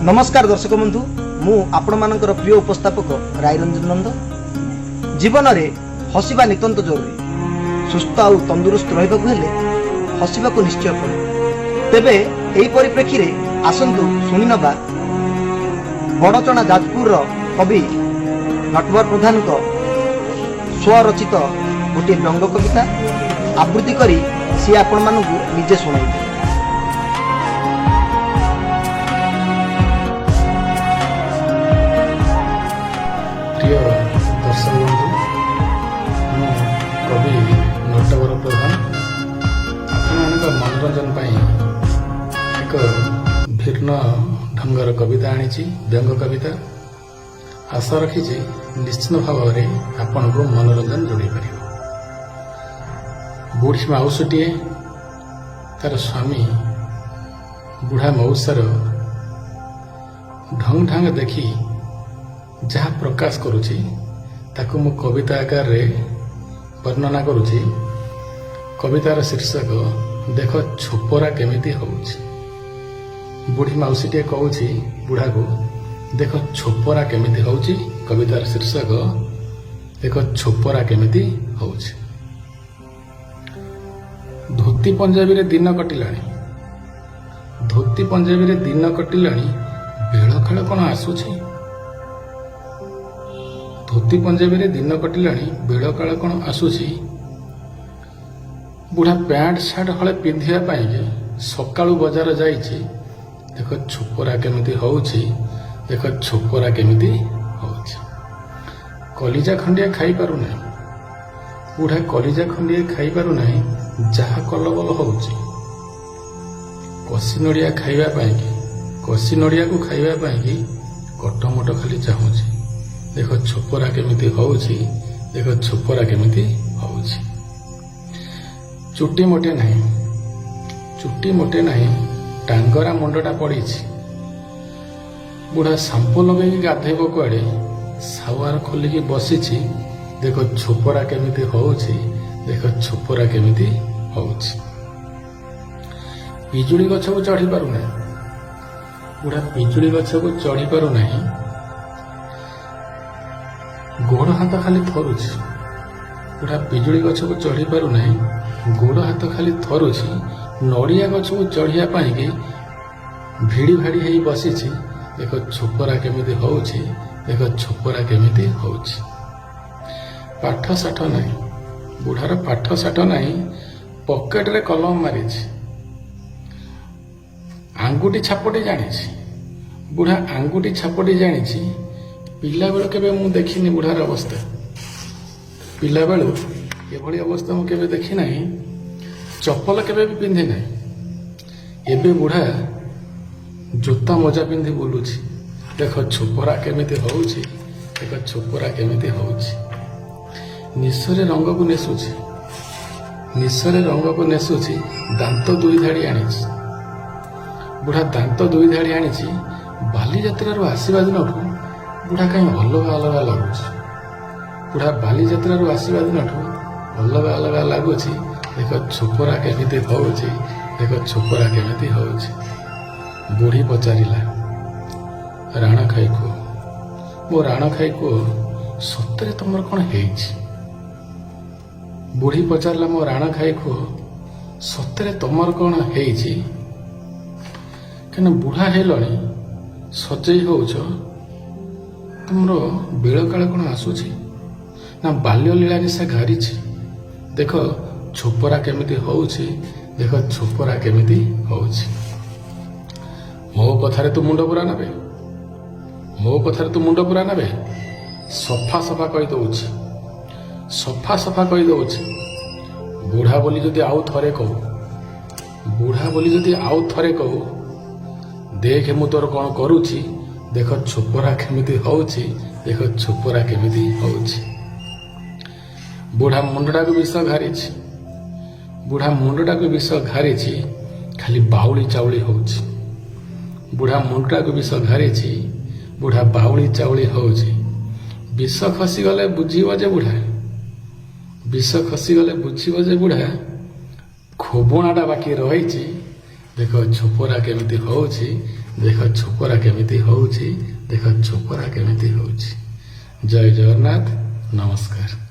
ନମସ୍କାର ଦର୍ଶକ ବନ୍ଧୁ, ମୁଁ ଆପଣମାନଙ୍କର ପ୍ରିୟ ଉପସ୍ଥାପକ ରାୟରଞ୍ଜନ ନନ୍ଦ। ଜୀବନରେ ହସିବା ନିତାନ୍ତ ଜରୁରୀ। ସୁସ୍ଥ ଆଉ ତନ୍ଦୁରୁସ୍ତ ରହିବାକୁ ହେଲେ ହସିବାକୁ ନିଶ୍ଚୟ ପଡ଼ିବ। ତେବେ ଏହି ପରିପ୍ରେକ୍ଷୀରେ ଆସନ୍ତୁ ଶୁଣିନେବା ବଡ଼ଚଣା ଯାଜପୁରର କବି ନଟବର ପ୍ରଧାନଙ୍କ ସ୍ୱରଚିତ ଗୋଟିଏ ବ୍ୟଙ୍ଗ କବିତା। ଆବୃତ୍ତି କରି ସିଏ ଆପଣମାନଙ୍କୁ ନିଜେ ଶୁଣାଇବେ। ପ୍ରିୟ ଦର୍ଶକ ବନ୍ଧୁ, ମୁଁ କବି ନଟବର ପ୍ରଧାନ ଆପଣମାନଙ୍କ ମନୋରଞ୍ଜନ ପାଇଁ ଏକ ଭିନ୍ନ ଢଙ୍ଗର କବିତା ଆଣିଛି, ବ୍ୟଙ୍ଗ କବିତା। ଆଶା ରଖିଛି, ନିଶ୍ଚିତ ଭାବରେ ଆପଣଙ୍କୁ ମନୋରଞ୍ଜନ ଯୋଗାଇ ପାରିବ। ବୁଢ଼ୀ ମାଉସୀଟିଏ ତାର ସ୍ୱାମୀ ବୁଢ଼ା ମଉସାର ଢଙ୍ଗ ଢାଙ୍ଗ ଦେଖି ଯାହା ପ୍ରକାଶ କରୁଛି, ତାକୁ ମୁଁ କବିତା ଆକାରରେ ବର୍ଣ୍ଣନା କରୁଛି। କବିତାର ଶୀର୍ଷକ, ଦେଖ ଛୋପରା କେମିତି ହଉଛି। ବୁଢ଼ୀ ମାଉସୀଟିଏ କହୁଛି ବୁଢ଼ାକୁ, ଦେଖ ଛୋପରା କେମିତି ହଉଛି। କବିତାର ଶୀର୍ଷକ, ଦେଖ ଛୋପରା କେମିତି ହଉଛି। ଧୋତି ପଞ୍ଜାବୀରେ ଦିନ କଟିଲାଣି, ଧୋତି ପଞ୍ଜାବୀରେ ଦିନ କଟିଲାଣି, ବେଳ କାଳ କ'ଣ ଆସୁଛି? ଧୋତି ପଞ୍ଜାବୀରେ ଦିନ କଟିଲାଣି, ବେଳ କାଳ କ'ଣ ଆସୁଛି? ବୁଢ଼ା ପ୍ୟାଣ୍ଟ ସାର୍ଟ ହଳେ ପିନ୍ଧିବା ପାଇଁକି ସକାଳୁ ବଜାର ଯାଇଛି। ଦେଖ ଛୋପରା କେମିତି ହଉଛି, ଦେଖ ଛୋପରା କେମିତି ହଉଛି। କଲିଜା ଖଣ୍ଡିଏ ଖାଇପାରୁନାହିଁ, ବୁଢ଼ା କଲିଜା ଖଣ୍ଡିଏ ଖାଇପାରୁନାହିଁ, ଯାହା କଲବଲ ହଉଛି। କଷି ନଡ଼ିଆ ଖାଇବା ପାଇଁକି, କଷି ନଡ଼ିଆକୁ ଖାଇବା ପାଇଁକି କଟମଟ ଖାଲି ଚାହୁଁଛି। ଦେଖ ଛୋପରା କେମିତି ହଉଛି, ଦେଖ ଛୋପରା କେମିତି ହଉଛି। ଚୁଟି ମୋଟେ ନାହିଁ, ଚୁଟି ମୋଟେ ନାହିଁ, ଟାଙ୍ଗରା ମୁଣ୍ଡଟା ପଡ଼ିଛି। ବୁଢ଼ା ସାମ୍ପୁ ଲଗେଇକି ଗାଧେଇବ କୁଆଡ଼େ, ସାୱାର ଖୋଲିକି ବସିଛି। ଦେଖ ଛୋପରା କେମିତି ହଉଛି, ଦେଖ ଛୋପରା କେମିତି ହଉଛି। ପିଜୁଳି ଗଛକୁ ଚଢ଼ି ପାରୁନାହିଁ, ବୁଢ଼ା ପିଜୁଳି ଗଛକୁ ଚଢ଼ି ପାରୁନାହିଁ, ଗୋଡ଼ ହାତ ଖାଲି ଥରୁଛି। ବୁଢ଼ା ପିଜୁଳି ଗଛକୁ ଚଢ଼ି ପାରୁନାହିଁ, ଗୋଡ଼ ହାତ ଖାଲି ଥରୁଛି, ନଡ଼ିଆ ଗଛକୁ ଚଢ଼ିବା ପାଇଁକି ଭିଡ଼ି ଭାଡ଼ି ହେଇ ବସିଛି। ଦେଖ ଛୋପରା କେମିତି ହଉଛି, ଦେଖ ଛୋପରା କେମିତି ହଉଛି। ପାଠ ସାଠ ନାହିଁ, ବୁଢ଼ାର ପାଠ ସାଠ ନାହିଁ, ପକେଟରେ କଲମ ମାରିଛି। ଆଙ୍ଗୁଠି ଛାପଟି ଜାଣିଛି, ବୁଢ଼ା ଆଙ୍ଗୁଠି ଛାପଟି ଜାଣିଛି। ପିଲାବେଳୁ କେବେ ମୁଁ ଦେଖିନି ବୁଢ଼ାର ଅବସ୍ଥା। ପିଲାବେଳୁ ଏଭଳି ଅବସ୍ଥା ମୁଁ କେବେ ଦେଖି ନାହିଁ। ଚପଲ କେବେ ବି ପିନ୍ଧି ନାହିଁ। ଏବେ ବୁଢ଼ା ଜୋତା ମୋଜା ପିନ୍ଧି ବୁଲୁଛି। ଦେଖ ଛୋପରା କେମିତି ହଉଛି, ଦେଖ ଛୋପରା କେମିତି ହଉଛି। ନିଶରେ ରଙ୍ଗକୁ ନେସୁଛି, ନିଶରେ ରଙ୍ଗକୁ ନେସୁଛି, ଦାନ୍ତ ଦୁଇ ଧାଡ଼ି ଆଣିଛି। ବୁଢ଼ା ଦାନ୍ତ ଦୁଇ ଧାଡ଼ି ଆଣିଛି। ବାଲିଯାତ୍ରାରୁ ଆସିବା ଦିନଠୁ ବୁଢ଼ା କାହିଁ ଅଲଗା ଅଲଗା ଲାଗୁଛି। ବୁଢ଼ା ବାଲିଯାତ୍ରାରୁ ଆସିବା ଦିନଠୁ ଅଲଗା ଅଲଗା ଲାଗୁଛି। ଦେଖ ଛୋପରା କେମିତି ହଉଛି, ଦେଖ ଛୋପରା କେମିତି ହଉଛି। ବୁଢ଼ୀ ପଚାରିଲା, ରାଣ ଖାଇ କୁହ, ମୋ ରାଣ ଖାଇ କୁହ, ସତରେ ତମର କ'ଣ ହେଇଛି? ବୁଢ଼ୀ ପଚାରିଲା, ମୋ ରାଣ ଖାଇ କୁହ, ସତରେ ତମର କ'ଣ ହେଇଛି? କାହିଁକିନା ବୁଢ଼ା ହେଲଣି, ସଜେଇ ହଉଛ, ତମର ବେଳ କାଳ କ'ଣ ଆସୁଛି ନା ବାଲ୍ୟ ଲୀଳା ନିଶା ଘାରିଛି? ଦେଖ ଛୋପରା କେମିତି ହଉଛି, ଦେଖ ଛୋପରା କେମିତି ହଉଛି। ମୋ କଥାରେ ତୁ ମୁଣ୍ଡ ପୁରା ନେବେ, ମୋ କଥାରେ ତୁ ମୁଣ୍ଡ ପୁରା ନେବେ, ସଫା ସଫା କହିଦଉଛି, ସଫା ସଫା କହିଦଉଛି। ବୁଢ଼ା ବୋଲି ଯଦି ଆଉ ଥରେ କହୁ, ବୁଢ଼ା ବୋଲି ଯଦି ଆଉ ଥରେ କହୁ, ଦେଖେ ମୁଁ ତୋର କ'ଣ କରୁଛି। ଦେଖ ଛୋପରା କେମିତି ହଉଛି, ଦେଖ ଛୋପରା କେମିତି ହଉଛି। ବୁଢ଼ା ମୁଣ୍ଡଟାକୁ ବିଷ ଘାରିଛି, ବୁଢ଼ା ମୁଣ୍ଡଟାକୁ ବିଷ ଘାରିଛି, ଖାଲି ବାଉଳି ଚାଉଳି ହଉଛି। ବୁଢ଼ା ମୁଣ୍ଡଟାକୁ ବିଷ ଘାରିଛି, ବୁଢ଼ା ବାଉଳି ଚାଉଳି ହଉଛି। ବିଷ ଖସିଗଲେ ବୁଝିବ ଯେ ବୁଢ଼ା, ବିଷ ଖସିଗଲେ ବୁଝିବ ଯେ ବୁଢ଼ା, ଖୋବଣାଟା ବାକି ରହିଛି। ଦେଖ ଛୋପରା କେମିତି ହଉଛି, ଦେଖ ଛୋପରା କେମିତି ହଉଛି, ଦେଖ ଛୋପରା କେମିତି ହଉଛି। ଜୟ ଜଗନ୍ନାଥ, ନମସ୍କାର।